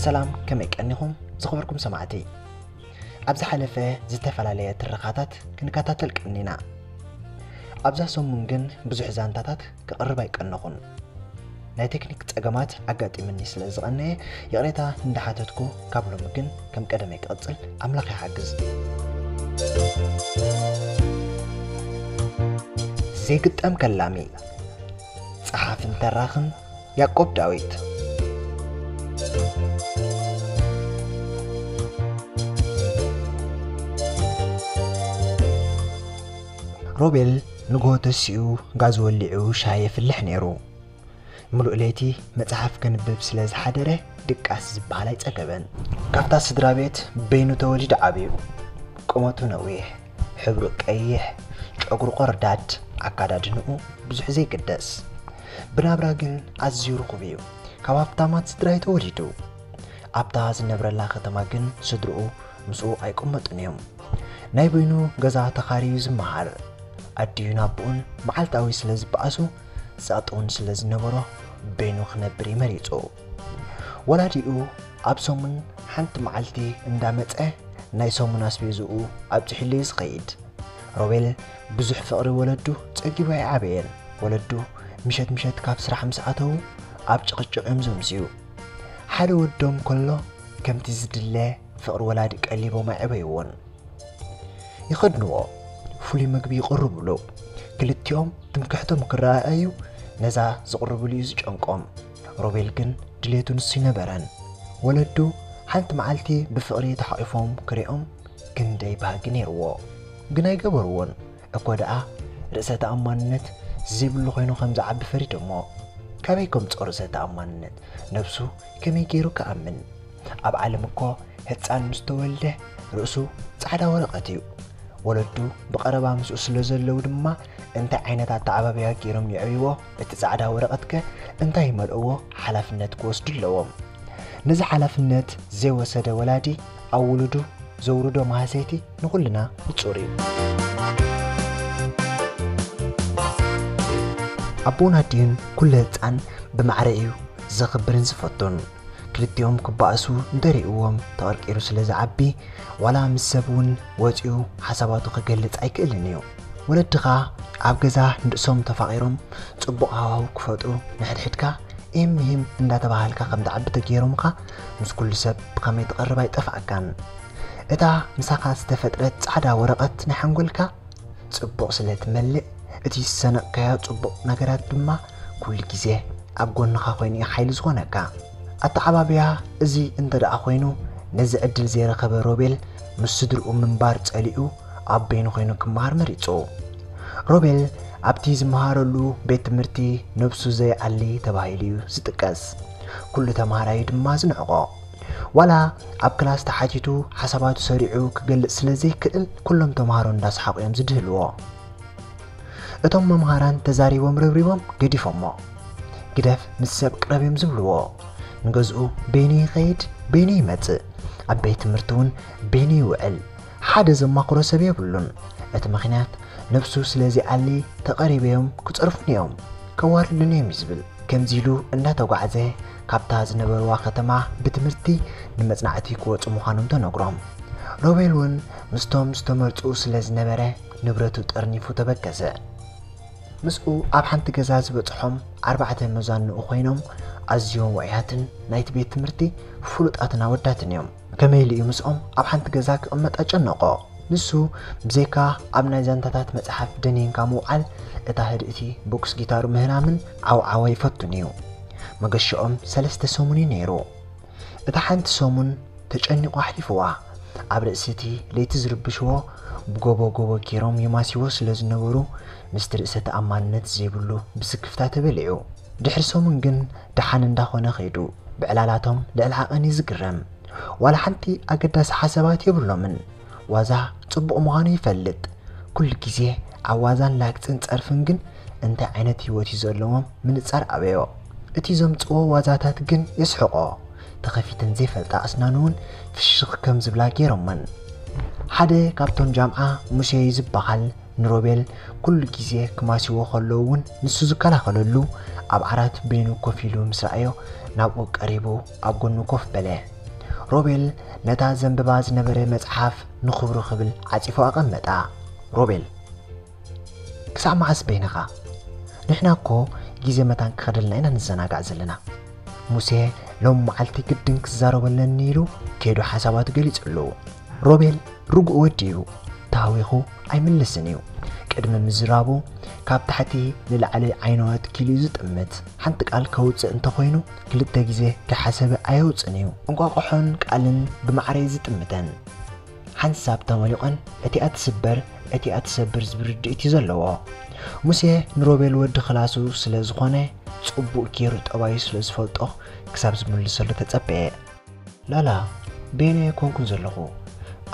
ሰላም፣ ከመይ ቀኒኹም ዝኸበርኩም ሰማዕቲ? ኣብ ዝሓለፈ ዝተፈላለየ ትረኻታት ክንከታተል ቀኒና። ኣብዛ ሰሙን ግን ብዙሕ ዛንታታት ክቕርብ ኣይቀነኹን። ናይ ቴክኒክ ጸገማት ኣጋጢምኒ ስለ ዝቐነየ ይቕሬታ እንዳሓተትኩ፣ ካብ ሎሚ ግን ከም ቀደመይ ክቕጽል ኣምላኽ ይሓግዝ። ዘይግጠም ከላሚ፣ ጸሓፍን ተራኽን ያዕቆብ ዳዊት። ሮቤል ንግሆ ተሲኡ ጋዝ ወሊዑ ሻሂ የፍልሕ ነይሩ። ምሉእ ለይቲ መጽሓፍ ከንብብ ስለ ዝሓደረ ድቃስ ዝበሃል ኣይጸገበን። ካብታ ስድራ ቤት በይኑ ተወሊዱ ዓብዩ። ቁመቱ ነዊሕ፣ ሕብሩ ቀይሕ፣ ጨጉሩ ቆርዳድ፣ ኣካዳድንኡ ብዙሕ ዘይግደስ። ብናብራ ግን ኣዝዩ ርኹብ እዩ። ካብ ሃብታማት ስድራ እዩ ተወሊዱ። ኣብታ ዝነብረላ ከተማ ግን ስድርኡ ምስኡ ኣይቅመጡን እዮም። ናይ በይኑ ገዛ ተኻርዩ ዝመሃር። ኣዲኡን ኣቦኡን መዓልታዊ ስለ ዝበኣሱ፣ ጸቕጢ እውን ስለ ዝነበሮ፣ በይኑ ክነብር እዩ መሪጹ። ወላዲኡ ኣብ ሰሙን ሓንቲ መዓልቲ እንዳመጸ፣ ናይ ሰሙን ኣስቤዝኡ ኣብጺሑሉ እዩ ዝኸይድ። ሮቤል ብዙሕ ፍቕሪ ወለዱ ጸጊቡ ኣይዓበየን። ወለዱ ምሸት ምሸት ካብ ስራሕ ምስ ኣተዉ፣ ኣብ ጭቕጭቕ እዮም ዘምስዩ። ሓደ ወዶም ከሎ፣ ከምቲ ዝድለ ፍቕሪ ወላዲ ቀሊቦም ኣየዕበይዎን። ይኸድንዎ፣ ፍሉይ ምግቢ ይቕርብሉ። ክልቲኦም ትምክሕቶም ክረኣዩ ነዛ ዝቕርብሉ እዩ ዝጨንቆም። ሮቤል ግን ድሌቱ ንሱ ኣይነበረን። ወለዱ ሓንቲ መዓልቲ ብፍቕሪ ተሓቒፎም ክሪኦም ክንደይ ባህጊ ነይርዎ። ግን ኣይገበርዎን። እኮ ደኣ ርእሰ ተኣማንነት ዘይብሉ ኮይኑ ከም ዝዓቢ ፈሪዶሞ። ካበይ ከምጽኦ ርእሰ ተኣማንነት? ነብሱ ከመይ ገይሩ ክኣምን? ኣብ ዓለም እኮ ህጻን ምስ ተወልደ ርእሱ ጻዕዳ ወረቐት እዩ። ወለዱ ብቐረባ ምስኡ ስለ ዘለዉ ድማ እንታይ ዓይነት ኣተዓባብያ ገይሮም የዕብይዎ? እቲ ጻዕዳ ወረቐትከ እንታይ ይመልእዎ? ሓላፍነት ክወስዱ ኣለዎም። ነዚ ሓላፍነት ዘይወሰደ ወላዲ ኣብ ውሉዱ ዘውርዶ ማህሰይቲ ንኹልና ንጹር እዩ። ኣቦን ኣዲኡን ኩሉ ህጻን ብማዕረ እዩ ዘኽብርን ዝፈቱን። ክልቲኦም ክበኣሱ እንተሪእዎም ተቐርቂሩ ስለ ዝዓቢ፣ ዋላ ምስ ሰብ እውን ወጺኡ ሓሳባቱ ክገልጽ ኣይክእልን እዩ። ወለድኻ ኣብ ገዛ ንርእሶም ተፋቒሮም ጽቡቕ ሃዋህው ክፈጥሩ ንሕድሕድካ ኤም ሂም እንዳተባሃልካ ከም ትዓቢ ተገይሮምኻ፣ ምስ ኩሉ ሰብ ብኸመይ ትቐርብ ኣይጠፍኣካን። እታ ምሳኻ ዝተፈጥረት ጻዕዳ ወረቐት ናይ ሓንጎልካ ጽቡቕ ስለ ትመልእ፣ እቲ ዝሰነቕካዮ ጽቡቕ ነገራት ድማ ኩሉ ግዜ ኣብ ጎንኻ ኮይኑ እዩ ሓይሊ ዝኾነካ። ኣተዓባብያ እዚ እንተ ደኣ ኮይኑ፣ ነዚ ዕድል ዘይረኸበ ሮቤል ምስ ስድርኡ ምንባር ጸሊኡ ኣብ በይኑ ኮይኑ ክመሃር መሪጹ። ሮቤል ኣብቲ ዝመሃረሉ ቤት ትምህርቲ ነብሱ ዘይኣሊ ተባሂሉ እዩ ዝጥቀስ። ኩሉ ተምሃራዩ ድማ ዝንዕቖ። ዋላ ኣብ ክላስ ተሓቲቱ ሓሳባቱ ሰሪዑ ክገልጽ ስለ ዘይክእል፣ ኩሎም ተምሃሮ እንዳሰሓቑ እዮም ዝድህልዎ። እቶም መምሃራን ተዛሪቦም ረብሪቦም ገዲፎሞ። ግደፍ ምስ ሰብ ቅረብ እዮም ዝብልዎ። ንገዝኡ በይኑ ይኸይድ፣ በይኑ ይመጽእ። ኣብ ቤት ትምህርቲ እውን በይኑ ይውዕል። ሓደ ዘማኽሮ ሰብ የብሉን። እቲ ምኽንያት ነብሱ ስለ ዘይኣሊ ተቐሪበዮም ክጸርፉኒ እዮም፣ ከዋርዱኒ እዮም እዩ ዝብል። ከምዚ ኢሉ እንዳተጓዕዘ ካብታ ዝነበርዋ ከተማ ብትምህርቲ ንመጽናዕቲ ክወጹ ምዃኖም ተነግሮም። ሮቤል እውን ምስቶም ዝተመርጹ ስለ ዝነበረ ንብረቱ ጠርኒፉ ተበገሰ። ምስኡ ኣብ ሓንቲ ገዛ ዝበጽሖም ኣርባዕተ መዛንኡ ኮይኖም ኣዝዮም ውዑያትን ናይቲ ቤት ትምህርቲ ፍሉጣትን ኣወዳትን እዮም። ከመይ ኢሉ እዩ ምስኦም ኣብ ሓንቲ ገዛ ክቕመጥ ኣጨነቖ? ንሱ ብዘይካ ኣብ ናይ ዛንታታት መጽሓፍ ደኒንካ ምውዓል፣ እታ ህድእቲ ቦክስ ጊታሩ ምህራምን ዓውዓወ ይፈቱን እዩ። መገሻኦም ሰለስተ ሰሙን እዩ ነይሩ። እታ ሓንቲ ሰሙን ተጨኒቑ ኣሕሊፍዋ። ኣብ ርእሲ እቲ ለይቲ ዝርብሽዎ ብጎቦ ጎቦ ገይሮም ይማስይዎ ስለ ዝነበሩ፣ ምስቲ ርእሰ ተኣማንነት ዘይብሉ ብስክፍታ ተበሊዑ። ድሕሪ ሰሙን ግን ደሓን እንዳኾነ ከይዱ። ብዕላላቶም ልዕሊ ዓቐን እዩ ዝግረም። ዋላ ሓንቲ ኣገዳሲ ሓሳባት የብሎምን። ዋዛ ጽቡቕ ምዃኑ ይፈልጥ። ኩሉ ግዜ ኣብ ዋዛን ላግጽን ጸርፍን ግን እንታይ ዓይነት ህይወት እዩ ዘለዎም ምንጻር ኣበዮ። እቲ ዘምጽዎ ዋዛታት ግን የስሕቖ። ተኸፊተን ዘይፈልጣ ኣስናኑ እውን ፍሽኽ ከም ዝብላ ገይሮመን። ሓደ ካብቶም ጃምዓ ሙሴ እዩ ዝበሃል ንሮቤል ኩሉ ግዜ ክማስይዎ ከለዉ እውን ንሱ ዝከላኸለሉ፣ ኣብ ዓራት በይኑ ኮፍ ኢሉ ምስ ረኣዮ፣ ናብኡ ቀሪቡ ኣብ ጎኑ ኮፍ በለ። ሮቤል ነታ ዘንብባ ዝነበረ መጽሓፍ ንኽብሩ ክብል ዓጺፉ ኣቐመጣ። ሮቤል፣ ክሳዕ መዓስ በይንኻ? ንሕና እኮ ግዜ መታን ክኸደልና ኢና ንዘናጋዕ ዘለና። ሙሴ ሎም መዓልቲ ግድን ክዛረበለኒ ኢሉ ከይዱ ሓሳባቱ ገሊጹሉ። ሮቤል ርጉእ ወዲ እዩ። ተሃዊኹ ኣይምልስን እዩ። ቅድሚ ምዝራቡ ካብ ታሕቲ ንላዕሊ ዓይኑ ኣትኪሉ እዩ ዝጥምት። ሓንቲ ቃል ከውጽእ እንተኾይኑ ክልተ ግዜ ከይሓሰበ ኣየውጽን እዩ። እንቋቑሖን ቃልን ብማዕረ እዩ ዝጥምተን። ሓንሳብ ተመሊቖን እቲኣ ትስበር እቲኣ ትሰብር ዝብል ርድኢት እዩ ዘለዎ። ሙሴ ንሮቤል ወዲ ክላሱ ስለ ዝኾነ ጽቡቕ ገይሩ ጠባዩ ስለ ዝፈልጦ ክሳብ ዝምልሰሉ ተጸበየ። ላላ፣ በየናይ ኣይኮንኩን ዘለኹ።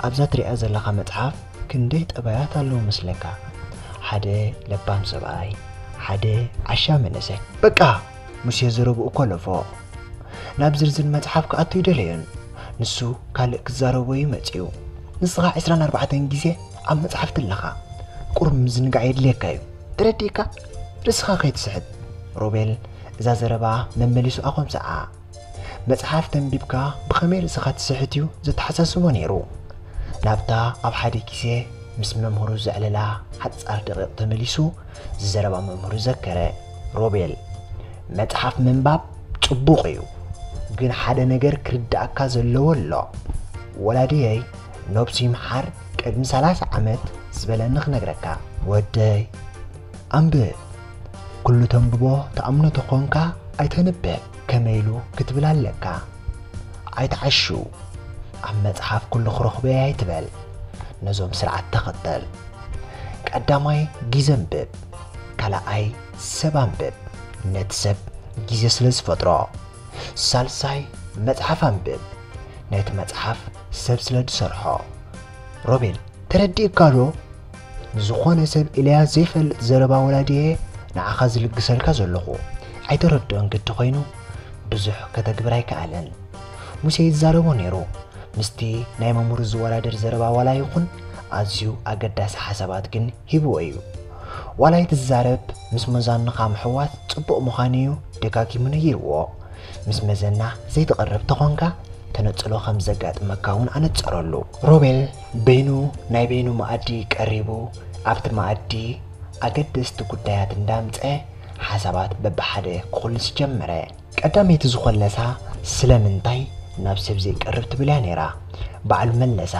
ኣብዛ ትሪኣ ዘለኻ መጽሓፍ ክንደይ ጠባያት ኣለዉ መስለካ። ሓደ ለባም ሰብኣይ፣ ሓደ ዓሻ መንእሰይ። በቃ! ሙሴ ዘረብኡ ኮለፎ። ናብ ዝርዝር መጽሓፍ ክኣቱ ኣይደለዮን። ንሱ ካልእ ክዛረቦ እዩ መጺኡ። ንስኻ ዕስራን ኣርባዕተን ግዜ ኣብ መጽሓፍቲ ኣለኻ። ቁሩብ ምዝንጋዕ የድልየካ እዩ። ተረዲእካ? ርእስኻ ከይትስሕት። ሮቤል እዛ ዘረባ መመሊሱ ኣኾምሰዓ። መጽሓፍ ተንቢብካ ብኸመይ ርእስኻ ትስሕት እዩ ዘተሓሳስቦ ነይሩ። ናብታ ኣብ ሓደ ግዜ ምስ መምህሩ ዘዕለላ ሓጻር ደቂቕ ተመሊሱ ዝዘረባ መምህሩ ዘከረ። ሮቤል፣ መጽሓፍ ምንባብ ጽቡቕ እዩ፣ ግን ሓደ ነገር ክርድኣካ ዘለዎ ኣሎ። ወላድየይ ነብሱ ይምሓር ቅድሚ ሰላሳ ዓመት ዝበለኒ ክነግረካ። ወደይ፣ ኣንብብ። ኩሉ ተንብቦ ትኣምኖ ተኾንካ ኣይተንብብ። ከመይ ኢሉ ክትብል ኣለካ። ኣይትዓሹ። ኣብ መጽሓፍ ኩሉ ክረኽቦ እየ ኣይትበል። ነዞም ስርዓት ተኸተል። ቀዳማይ ግዜ ኣንብብ። ካልኣይ ሰብ ኣንብብ። ነቲ ሰብ ግዜ ስለ ዝፈጥሮ። ሳልሳይ መጽሓፍ ኣንብብ። ነቲ መጽሓፍ ሰብ ስለ ዝሰርሖ። ሮቤል፣ ተረዲእካ ዶ? ንዝኾነ ሰብ ኢለያ ዘይፈልጥ ዘረባ ወላዲየ ንዓኻ ዝልግሰልካ ዘለኹ። ኣይተረድኦን ግዲ ኮይኑ ብዙሕ ከተግብር ኣይከኣለን። ሙሴ ይዛረቦ ነይሩ። ምስቲ ናይ መምህሩ ዝወዳደር ዘረባ ዋላ ይኹን ኣዝዩ ኣገዳሲ ሓሳባት ግን ሂብዎ እዩ። ዋላ ኣይትዛረብ፣ ምስ መዛኑኻ ምሕዋስ ጽቡቕ ምዃኑ እዩ ደጋጊሙ ነጊርዎ። ምስ መዘና ዘይትቐርብ ተኾንካ ተነጽሎ ከም ዘጋጥመካ እውን ኣነጸረሉ። ሮቤል በይኑ ናይ በይኑ መኣዲ ቀሪቡ ኣብቲ መኣዲ ኣገደስቲ ጉዳያት እንዳምጸ ሓሳባት በብሓደ ክኹልስ ጀመረ። ቀዳመይቲ ዝኾለሳ ስለምንታይ ናብ ሰብ ዘይቀርብ ትብል እያ ነይራ። ባዕሉ መለሳ።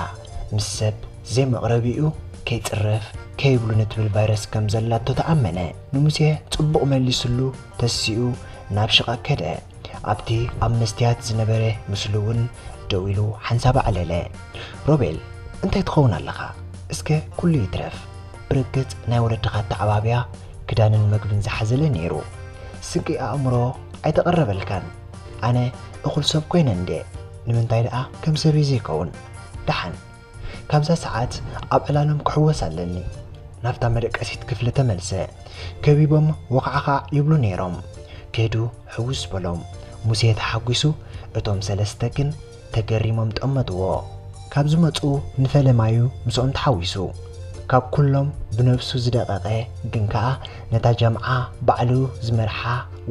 ምስ ሰብ ዘይመቕረቢኡ ከይጽረፍ ከይብሉ ንትብል ቫይረስ ከም ዘላቶ ተኣመነ። ንሙሴ ጽቡቕ መሊስሉ ተሲኡ ናብ ሽቓ ከደ። ኣብቲ ኣብ መስትያት ዝነበረ ምስሉ እውን ደው ኢሉ ሓንሳብ ኣዕለለ። ሮቤል፣ እንታይ ትኸውን ኣለኻ? እስከ ኩሉ ይትረፍ። ብርግጽ ናይ ወለድኻ ኣተዓባብያ ክዳንን መግብን ዝሓዘለ ነይሩ። ስንቂ ኣእምሮ ኣይተቐረበልካን። ኣነ እኹል ሰብ ኮይነ እንዴ? ንምንታይ ደኣ ከም ሰበይ ዘይከውን? ደሓን፣ ካብዛ ሰዓት ኣብ ዕላሎም ክሕወስ ኣለኒ። ናብታ መደቀሲት ክፍሊ ተመልሰ። ከቢቦም ወኻዕኻዕ ይብሉ ነይሮም። ከይዱ ሕውስ በሎም። ሙሴ ተሓጒሱ፣ እቶም ሰለስተ ግን ተገሪሞም ጠመትዎ። ካብ ዝመጹ ንፈለማዩ ምስኦም ተሓዊሱ። ካብ ኩሎም ብነብሱ ዝደቐቐ ግን ከኣ ነታ ጃምዓ ባዕሉ ዝመርሓ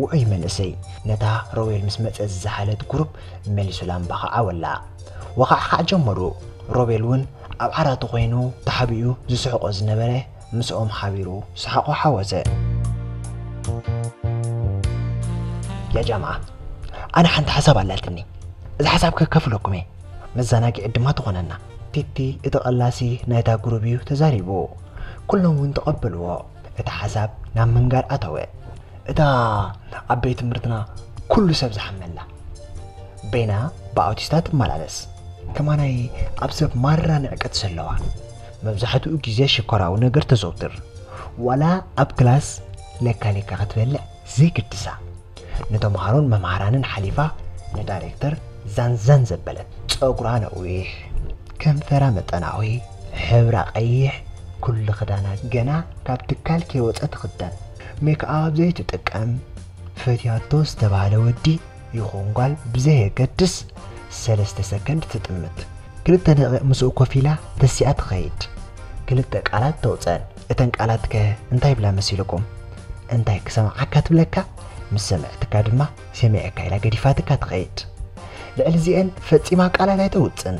ውዑይ መንእሰይ፣ ነታ ሮቤል ምስ መጸ ዝዘሓለት ጉሩፕ መሊሱ ላምባ ከዓወላ። ወኻዕኻዕ ጀመሩ። ሮቤል እውን ኣብ ዓራቱ ኮይኑ ተሓቢኡ ዝስሕቆ ዝነበረ ምስኦም ሓቢሩ ሰሓቑ ሓወሰ። ያ ጃምዓ፣ ኣነ ሓንቲ ሓሳብ ኣላትኒ። እዛ ሓሳብ ከካፍለኩም እየ። መዘናግዒ ድማ ትኾነና። ቲቲ እቲ ቀላሲ ናይታ ጉሩብ እዩ ተዛሪቡ። ኩሎም እውን ተቐበልዎ። እቲ ሓሳብ ናብ ምንጋር ኣተወ። እታ ኣብ ቤት ትምህርትና ኩሉ ሰብ ዝሓመላ በይና ብኣውቲስታ ትመላለስ። ከማናይ ኣብ ሰብ ማራ ንዕቀት ዘለዋ። መብዛሕትኡ ግዜ ሽኮራዊ ነገር ተዘውትር። ዋላ ኣብ ክላስ ለካ ለካ ክትበልዕ ዘይግድሳ። ንተምሃሮን መምሃራንን ሓሊፋ ንዳይሬክተር ዛንዛን ዘበለት። ጸጉራ ነዊሕ፣ ከንፈራ መጠናዊ፣ ሕብራ ቀይሕ፣ ኩሉ ክዳና ገና ካብ ትካል ከይወጸ ትኽደን። ሜክኣፕ ዘይትጥቀም፣ ፈትያቶ ዝተባህለ ወዲ ይኹን ጓል ብዘየገድስ ሰለስተ ሰከንድ ትጥምት። ክልተ ደቂቕ ምስኡ ኮፍ ኢላ ተሲኣ ትኸይድ። ክልተ ቃላት ተውጸን። እተን ቃላትከ እንታይ ይብላ መሲልኩም? እንታይ ክሰምዓካ ትብለካ፣ ምስ ሰምዐትካ ድማ ሰሚዐካ ኢላ ገዲፋትካ ትኸይድ። ልዕሊ እዚአን ፈጺማ ቃላት ኣይተውጽን።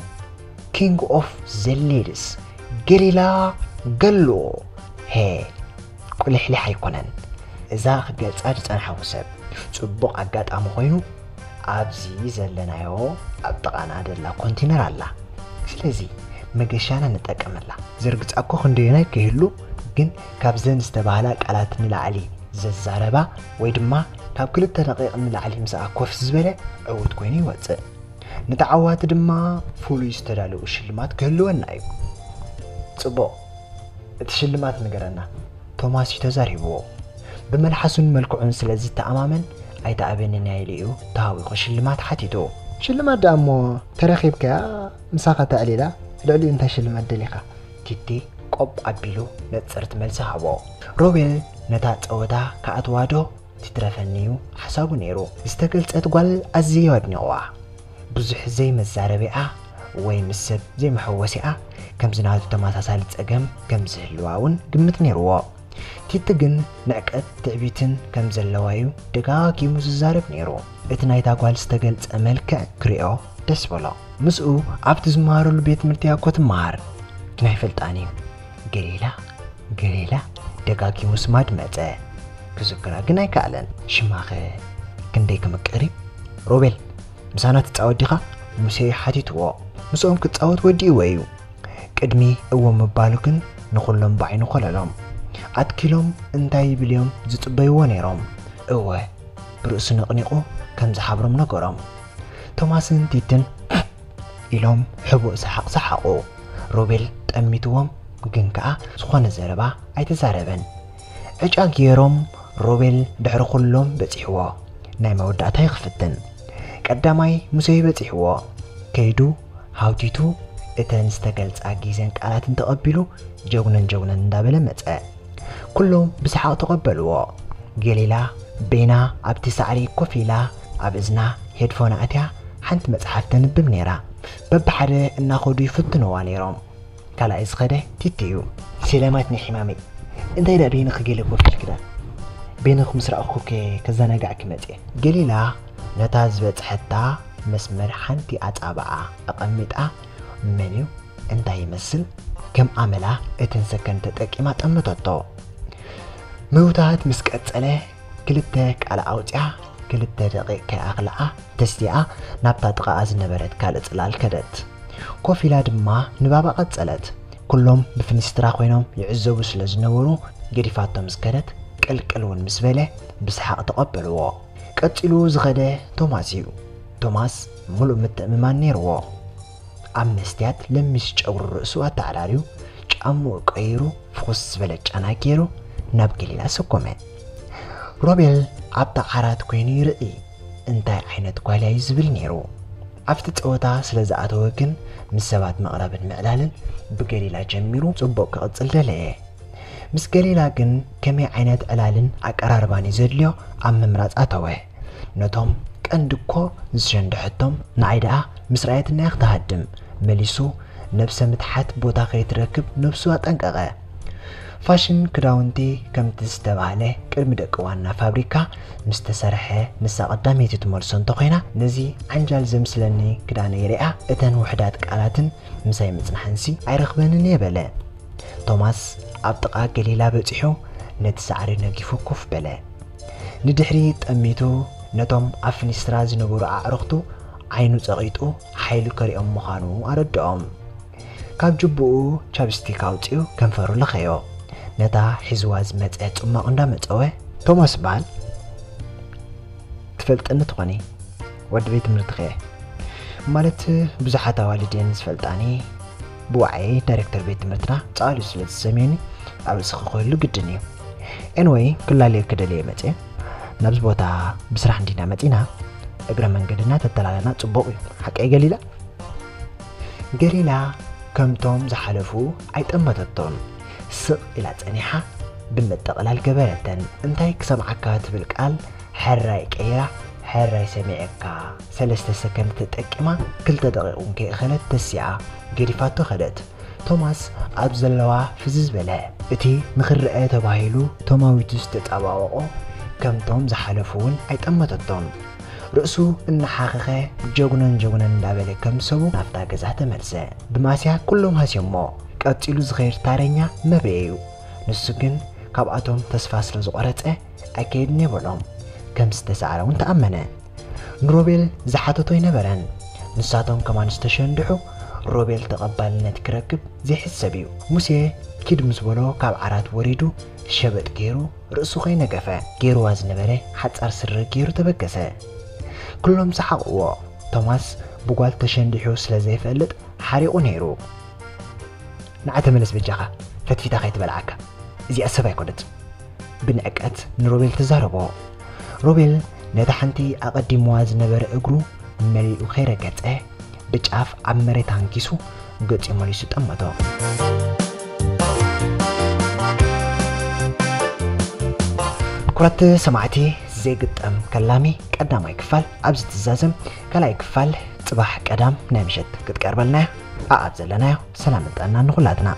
King of the Ladies፣ ገሊላ ገሎ። ሄ፣ ቁልሕልሕ ኣይኮነን። እዛ ክገልጻ ዝጸንሓኹ ሰብ ጽቡቕ ኣጋጣሚ ኮይኑ፣ ኣብዚ ዘለናዮ ኣብ ጥቓና ደላ ኮንቲነር ኣላ። ስለዚ መገሻና ንጠቀመላ። ዘርግጻ እኮ ክንደየናይ ክህሉ፣ ግን ካብዘን ዝተባህላ ቃላት ንላዕሊ ዘዛረባ ወይ ድማ ካብ ክልተ ደቂቕ ንላዕሊ ምስኣ ኮፍ ዝበለ ዕዉት ኮይኑ ይወጽእ። ንተዓዋቲ ድማ ፍሉይ ዝተዳለዉ ሽልማት ክህልወና እዩ። ጽቡቕ፣ እቲ ሽልማት ንገረና። ቶማስ እዩ ተዛሪብዎ። ብመልሓሱን መልክዑን ስለ ዝተኣማመን ኣይተኣበንን ኢሉ እዩ ተሃዊኹ ሽልማት ሓቲቱ። ሽልማት ደኣ እሞ ተረኺብካያ ምሳኻ ተዕሊላ ልዕሊኡ እንታይ ሽልማት ደሊኻ? ቲቲ ቆብ ኣቢሉ ነጽርት መልሲ ሃቦ። ሮቤል ነታ ጸወታ ክኣትዋ ዶ ትትረፈኒ እዩ ሓሳቡ ነይሩ። ዝተገልጸት ጓል ኣዝዩ ኣድኒቕዋ። ብዙሕ ዘይመዛረቢኣ ወይ ምስ ሰብ ዘይመሐወሲኣ ከምዚ ናቱ ተመሳሳሊ ጸገም ከም ዝህልዋ እውን ግምት ነይርዎ። ቲቲ ግን ንዕቀት ትዕቢትን ከም ዘለዋ እዩ ደጋጊሙ ዝዛረብ ነይሩ። እቲ ናይታ ጓል ዝተገልጸ መልክዕ ክሪኦ ደስ በሎ። ምስኡ ኣብቲ ዝመሃረሉ ቤት ትምህርቲ እያ እኮ ትመሃር። ግን ኣይፈልጣን እዩ። ገሊላ፣ ገሊላ ደጋጊሙ ስማ ድመጸ። ክዝክራ ግን ኣይከኣለን። ሽማኸ ክንደይ ክምቅር እዩ? ሮቤል፣ ምሳና ትጻወት ዲኻ? ሙሴ ሓቲትዎ። ምስኦም ክጻወት ወዲእዎ እዩ። ቅድሚ እወ ምባሉ ግን ንኹሎም ብዓይኑ ኮለሎም። ኣትኪሎም እንታይ ይብል እዮም ዝጽበይዎ ነይሮም። እወ፣ ብርእሱ ነቕኒቑ ከም ዝሓብሮም ነገሮም። ቶማስን ቲትን ኢሎም ሕቡእ ሰሓቕ ሰሓቑ። ሮቤል ጠሚትዎም፣ ግን ከኣ ዝኾነ ዘረባ ኣይተዛረበን። ዕጫ ገይሮም ሮቤል ድሕሪ ኩሎም በጺሕዎ። ናይ መወዳእታ ይኽፍትን። ቀዳማይ ሙሴ በጺሕዎ። ከይዱ ሃውቲቱ እተን ዝተገልጻ ግዜን ቃላትን ተቐቢሉ ጀጉነን ጀጉነን እንዳበለ መጸ። ኩሎም ብሰሓቕ ተቐበልዎ። ገሊላ በይና ኣብቲ ሳዕሪ ኮፍ ኢላ ኣብ እዝና ሄድፎን ኣእትያ ሓንቲ መጽሓፍ ተንብብ ነይራ። በብሓደ እናኸዱ ይፍትንዋ ነይሮም። ካልኣይ ዝኸደ ቲቲ እዩ። ሰላማት ናይ ሕማመይ። እንታይ ደኣ በይንኺ ገለ ኮፍ ኢልኪ ደኣ? በይንኺ ምስ ረኣኹኪ ከዘናጋዕኪ መጽየ። ገሊላ ነታ ዝበጽሐታ መስመር ሓንቲ ኣጻብዓ ኣቐሚጣ፣ መን እዩ? እንታይ ይመስል? ከም ኣመላ እተን ሰከንድ ተጠቂማ ጠመተቶ። ምውታት ምስ ቀጸለ፣ ክልተ ቃል ኣውጺኣ፣ ክልተ ደቂቕ ከይኣኽልኣ ተሲኣ ናብታ ጥቓኣ ዝነበረት ካልእ ጽላል ከደት። ኮፍ ኢላ ድማ ንባባ ቀጸለት። ኩሎም ብፍንስትራ ኮይኖም ይዕዘቡ ስለ ዝነበሩ፣ ገዲፋቶ ምስ ከደት፣ ቅልቅል እውን ምስ በለ፣ ብሰሓቕ ተቐበልዎ። ቀጺሉ ዝኸደ ቶማስ እዩ። ቶማስ ምሉእ ምትእምማን ነይርዎ። ኣብ መስትያት ለሚስ ጨጉሪ ርእሱ ኣተዓራርዩ፣ ጫምኡ ቀይሩ፣ ፍኹስ ዝበለ ጨና ገይሩ ናብ ገሊላ ሰኮመ። ሮቤል ኣብታ ዓራት ኮይኑ ይርኢ፣ እንታይ ዓይነት ጓል እያ እዩ ዝብል ነይሩ። ኣብቲ ጸወታ ስለ ዝኣተወ ግን ምስ ሰባት ምቕራብን ምዕላልን ብገሊላ ጀሚሩ ጽቡቕ ክቕጽል ደለየ። ምስ ገሊላ ግን ከመይ ዓይነት ዕላልን ኣቀራርባን እዩ ዘድልዮ ኣብ ምምራጽ ኣተወ። ነቶም ቀንዲ እኮ ዝሸንድሐቶም ንዓይ ደኣ ምስ ረኣየትና እያ ክትሃድም፣ መሊሱ ነብሰ ምትሓት ቦታ ከይትረክብ ነብሱ ኣጠንቀቐ። ፋሽን ክዳውንቲ ከምቲ ዝተባህለ ቅድሚ ደቂ ዋና ፋብሪካ ምስ ተሰርሐ ንሳ ቀዳመይቲ ትመልሶ እንተኾይና ነዚ ዓንጃል ዘምስለኒ ክዳነይ ሪኣ እተን ውሑዳት ቃላትን ምሳይ ምጽንሓንሲ ኣይረኽበንን እየ በለ። ቶማስ ኣብ ጥቓ ገሊላ በጺሑ ነቲ ሳዕሪ ነጊፉ ኮፍ በለ። ንድሕሪ ጠሚቱ ነቶም ኣብ ፍኒስትራ ዝነበሩ ኣዕሩኽቱ ዓይኑ ጸቒጡ ሓይሉ ከሪኦም ምዃኑ ኣረድኦም። ካብ ጅቡኡ ቻፕስቲክ ኣውጺኡ ከንፈሩ ለኸዮ። ነታ ሒዝዋ ዝመጸ ጽማቕ እንዳመጸወ፣ ቶማስ በሃል። ትፈልጥኒ ትኾኒ፣ ወዲ ቤት ትምህርትኺ እየ። ማለት ብዙሓት ኣዋልድ እየን ዝፈልጣኒ። ብዋዕየይ ዳይሬክተር ቤት ትምህርትና ጻሉ ስለ ዝሰምየኒ ኣብ ርእስኺ ክህሉ ግድን እዩ። ኤንወይ ክላለየኪ ደልየ መጽየ። ናብዚ ቦታ ብስራሕ እንዲና መጺና፣ እግረ መንገድና ተተላለና ጽቡቕ እዩ። ሓቀይ ገሊላ? ገሊላ ከምቶም ዝሓለፉ ኣይጠመተቶን። ስቕ ኢላ ጸኒሓ ብምጥቕላል ገበረተን። እንታይ ክሰምዓካ ትብል ቃል ሕራይ ቀይራ፣ ሕራይ ሰሚዐካ። ሰለስተ ሰከንድ ተጠቂማ፣ ክልተ ደቂቕ እውን ከይኣኸለት ተሲኣ ገዲፋቶ ከደት። ቶማስ ኣብ ዘለዋ ፍዝዝ በለ። እቲ ንኽረአ ተባሂሉ ቶማዊቱ ዝተጣባወቆ ከምቶም ዝሓለፉ እውን ኣይጠመተቶም። ርእሱ እናሓኸኸ ጀጉነን ጀጉነን እንዳበለ ከም ሰቡ ናብታ ገዛ ተመልሰ። ብማስያ ኩሎም ሃስዮሞ። ቀጺሉ ዝኸይድ ታረኛ መብሬ እዩ። ንሱ ግን ካብኣቶም ተስፋ ስለ ዝቖረጸ ኣይከይድን እየ በሎም። ከም ዝተሳዕረ እውን ተኣመነ። ንሮቤል ዝሓተቶ ኣይነበረን። ንሳቶም ከማን ዝተሸንድሑ ሮቤል ተቐባልነት ክረክብ ዘይሕሰብ እዩ። ሙሴ ኪድ ምስ በሎ ካብ ዓራት ወሪዱ ሸበጥ ገይሩ ርእሱ ከይነገፈ ገይርዋ ዝነበረ ሓጻር ስረ ገይሩ ተበገሰ። ኩሎም ሰሓቕዎ። ቶማስ ብጓል ተሸንዲሑ ስለ ዘይፈልጥ ሓሪቑ ነይሩ። ንዓ ተመለስ በጃኻ፣ ፈትፊታ ከይትበልዓካ። እዚኣ ሰብ ኣይኮነትን። ብንዕቀት ንሮቤል ተዛረቦ። ሮቤል ነታ ሓንቲ ኣቐዲምዋ ዝነበረ እግሩ መሊኡ ከይረገጸ ብጫፍ ኣብ መሬት ኣንኪሱ ገጺኡ መሊሱ ጠመቶ። ክቡራት ሰማዕቲ፣ ዘይግጠም ከላሚ ቀዳማይ ክፋል ኣብዚ ትዛዘም። ካልኣይ ክፋል ጽባሕ ቀዳም ናይ ምሸት ክትቀርበልና እያ። ኣኣብ ዘለናዮ ሰላም ጥዕና ንኹላትና።